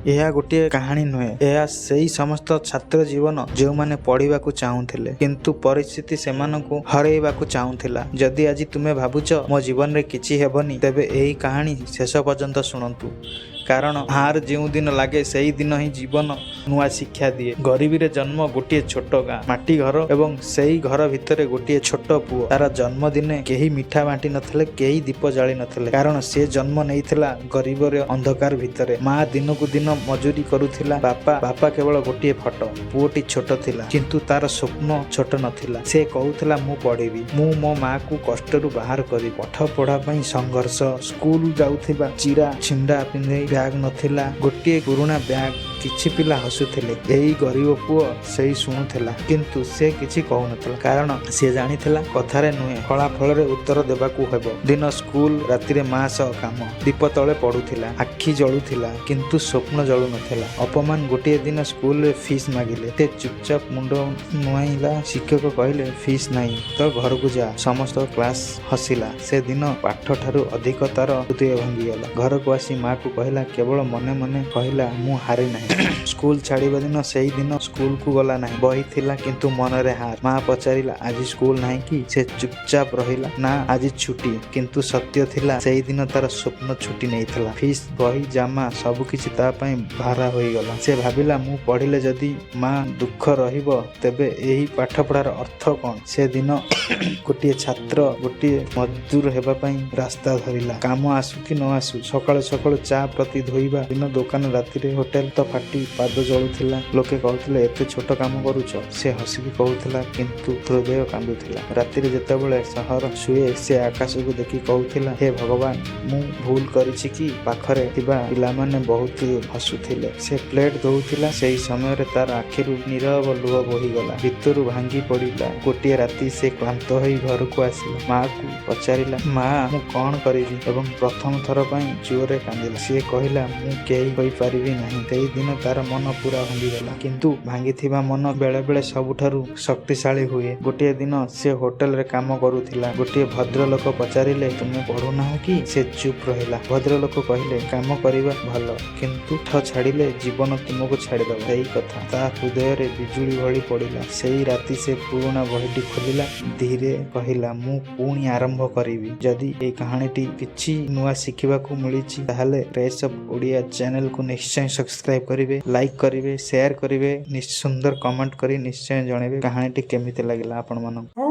ଏହା ଗୋଟିଏ କାହାଣୀ ନୁହେଁ। ଏହା ସେଇ ସମସ୍ତ ଛାତ୍ର ଜୀବନ, ଯେଉଁମାନେ ପଢ଼ିବାକୁ ଚାହୁଁଥିଲେ, କିନ୍ତୁ ପରିସ୍ଥିତି ସେମାନଙ୍କୁ ହରେଇବାକୁ ଚାହୁଁଥିଲା। ଯଦି ଆଜି ତୁମେ ଭାବୁଛ, ମୋ ଜୀବନରେ କିଛି ହେବନି, ତେବେ ଏହି କାହାଣୀ ଶେଷ ପର୍ଯ୍ୟନ୍ତ ଶୁଣନ୍ତୁ। କାରଣ ହାର ଯେଉଁଦିନ ଲାଗେ, ସେହି ଦିନ ହିଁ ଜୀବନ ନୂଆ ଶିକ୍ଷା ଦିଏ। ଗରିବୀରେ ଜନ୍ମ। ଗୋଟିଏ ଛୋଟ ଗାଁ, ମାଟି ଘର ଏବଂ ସେଇ ଘର ଭିତରେ ଗୋଟିଏ ଛୋଟ ପୁଅ। ତାର ଜନ୍ମଦିନେ କେହି ମିଠା ବାଣ୍ଟି ନଥିଲେ, କେହି ଦୀପ ଜାଳି ନଥିଲେ, କାରଣ ସେ ଜନ୍ମ ନେଇଥିଲା ଗରିବର ଅନ୍ଧକାର ଭିତରେ। ମା ଦିନକୁ ଦିନ ମଜୁରୀ କରୁଥିଲା। ବାପା, ବାପା କେବଳ ଗୋଟିଏ ଫଟୋ। ପୁଅଟି ଛୋଟ ଥିଲା, କିନ୍ତୁ ତାର ସ୍ୱପ୍ନ ଛୋଟ ନଥିଲା। ସେ କହୁଥିଲା, "ମୁଁ ପଢ଼ିବି। ମୁଁ ମୋ ମାକୁ କଷ୍ଟରୁ ବାହାର କରିବି।" ପାଠ ପଢା ପାଇଁ ସଂଘର୍ଷ। ସ୍କୁଲ ଯାଉଥିବା ଚିରା ଛିଣ୍ଡା ପିନ୍ଧେଇ, ବ୍ୟାଗ ନଥିଲା, ଗୋଟିଏ ପୁରୁଣା ବ୍ୟାଗ। କିଛି ପିଲା ହସୁଥିଲେ, "ଏଇ ଗରିବ ପୁଅ।" ସେଇ ଶୁଣୁଥିଲା, କିନ୍ତୁ ସେ କିଛି କହୁନଥିଲା, କାରଣ ସିଏ ଜାଣିଥିଲା, କଥାରେ ନୁହେଁ, ଫଳାଫଳରେ ଉତ୍ତର ଦେବାକୁ ହେବ। ଦିନ ସ୍କୁଲ, ରାତିରେ ମା ସହ କାମ। ଦୀପ ତଳେ ପଢୁଥିଲା। ଆଖି ଜଳୁଥିଲା, କିନ୍ତୁ ସ୍ୱପ୍ନ ଜଳୁନଥିଲା। ଅପମାନ। ଗୋଟିଏ ଦିନ ସ୍କୁଲରେ ଫିସ୍ ମାଗିଲେ। ସେ ଚୁପଚାପ ମୁଣ୍ଡ ନୁଆଇଲା। ଶିକ୍ଷକ କହିଲେ, "ଫିସ୍ ନାହିଁ ତ ଘରକୁ ଯା।" ସମସ୍ତ କ୍ଲାସ ହସିଲା। ସେ ଦିନ ପାଠ ଠାରୁ ଅଧିକ ତାର ହୃଦୟ ଭାଙ୍ଗିଗଲା। ଘରକୁ ଆସି ମାକୁ କହିଲା, କେବଳ ମନେ ମନେ କହିଲା, "ମୁଁ ହାରି ନାହିଁ।" ସ୍କୁଲ ଛାଡ଼ିବା ଦିନ। ସେଇ ଦିନ ସ୍କୁଲକୁ ଗଲା ନାହିଁ। ବହି ଥିଲା, କିନ୍ତୁ ମନରେ ହାର। ମା ପଚାରିଲା, "ଆଜି ସ୍କୁଲ ନାହିଁ କି?" ସେ ଚୁପଚାପ ରହିଲା, "ନା, ଆଜି ଛୁଟି।" କିନ୍ତୁ ସତ୍ୟ ଥିଲା, ସେଇଦିନ ତାର ସ୍ୱପ୍ନ ଛୁଟି ନେଇଥିଲା। ଫିସ୍, ବହି, ଜାମା, ସବୁକିଛି ତା ପାଇଁ ଭାରା ହୋଇଗଲା। ସେ ଭାବିଲା, ମୁଁ ପଢିଲେ ଯଦି ମା ଦୁଃଖ ରହିବ, ତେବେ ଏହି ପାଠପଢ଼ାର ଅର୍ଥ କଣ? ସେଦିନ ଗୋଟିଏ ଛାତ୍ର ଗୋଟିଏ ମଜଦୁର ହେବା ପାଇଁ ରାସ୍ତା ଧରିଲା। କାମ ଆସୁ କି ନ ଆସୁ, ସକାଳୁ ସକାଳୁ ଚା ପତି ଧୋଇବା, ଦିନ ଦୋକାନ, ରାତିରେ ହୋଟେଲ। ତ ଫାଟି ପାଦ ଜଳୁଥିଲା। ଲୋକେ କହୁଥିଲେ, "ଏତେ ଛୋଟ କାମ କରୁଛ?" ସେ ହସିକି କହୁଥିଲା, କିନ୍ତୁ ହୃଦୟ କାନ୍ଦୁଥିଲା। ରାତିରେ ଯେତେବେଳେ ସହର ଶୁଏ, ସେ ଆକାଶକୁ ଦେଖି କହୁଥିଲା, "ହେ ଭଗବାନ, ମୁଁ ଭୁଲ କରିଛି କି?" ପାଖରେ ଥିବା ପିଲାମାନେ ବହୁତ ହସୁଥିଲେ। ସେ ପ୍ଲେଟ ଧୋଉଥିଲା। ସେହି ସମୟରେ ତାର ଆଖିରୁ ନୀରବ ଲୁହ ବୋହିଗଲା, ଭିତରୁ ଭାଙ୍ଗି ପଡ଼ିଲା। ଗୋଟିଏ ରାତି ସେ କ୍ଳାନ୍ତ ହୋଇ ଘରକୁ ଆସିଲା। ମାକୁ ପଚାରିଲା, "ମା, ମୁଁ କଣ କରିବି?" ଏବଂ ପ୍ରଥମ ଥର ପାଇଁ ଜୋରରେ କାନ୍ଦିଲା। ସିଏ କହିଲା, "ମୁଁ କେହି ହୋଇପାରିବି ନାହିଁ।" ସେଇଦିନ ତାର ମନ ପୁରା ଭାଙ୍ଗିଗଲା। କିନ୍ତୁ ଭାଙ୍ଗିଥିବା ମନ ବେଳେବେଳେ ସବୁଠାରୁ ଶକ୍ତିଶାଳୀ ହୁଏ। ଗୋଟିଏ ଦିନ ସେ ହୋଟେଲରେ କାମ କରୁଥିଲା। ଗୋଟିଏ ଭଦ୍ରଲୋକ ପଚାରିଲେ, "ତୁମେ ପଢୁନାହଁ କି?" ସେ ଚୁପ୍ ରହିଲା। ଭଦ୍ରଲୋକ କହିଲେ, "କାମ କରିବା ଭଲ, କିନ୍ତୁ ପାଠ ଛାଡ଼ିଲେ ଜୀବନ ତୁମକୁ ଛାଡ଼ିଦବ।" ସେଇ କଥା ତା ହୃଦୟରେ ବିଜୁଳି ଭଳି ପଡ଼ିଲା। ସେଇ ରାତି ସେ ପୁରୁଣା ବହିଟି ଖୋଲିଲା। ଧୀରେ କହିଲା, "ମୁଁ ପୁଣି ଆରମ୍ଭ କରିବି।" ଯଦି ଏଇ କାହାଣୀଟି କିଛି ନୂଆ ଶିଖିବାକୁ ମିଳିଛି, ତାହେଲେ ରେସ୍ ଅଫ୍ ଓଡ଼ିଆ ଚ୍ୟାନେଲକୁ ନିଶ୍ଚୟ ସବସ୍କ୍ରାଇବ କରିବେ, ଲାଇକ୍ କରିବେ, ସେୟାର କରିବେ, ସୁନ୍ଦର କମେଣ୍ଟ କରି ନିଶ୍ଚୟ ଜଣେଇବେ କାହାଣୀଟି କେମିତି ଲାଗିଲା ଆପଣମାନଙ୍କୁ।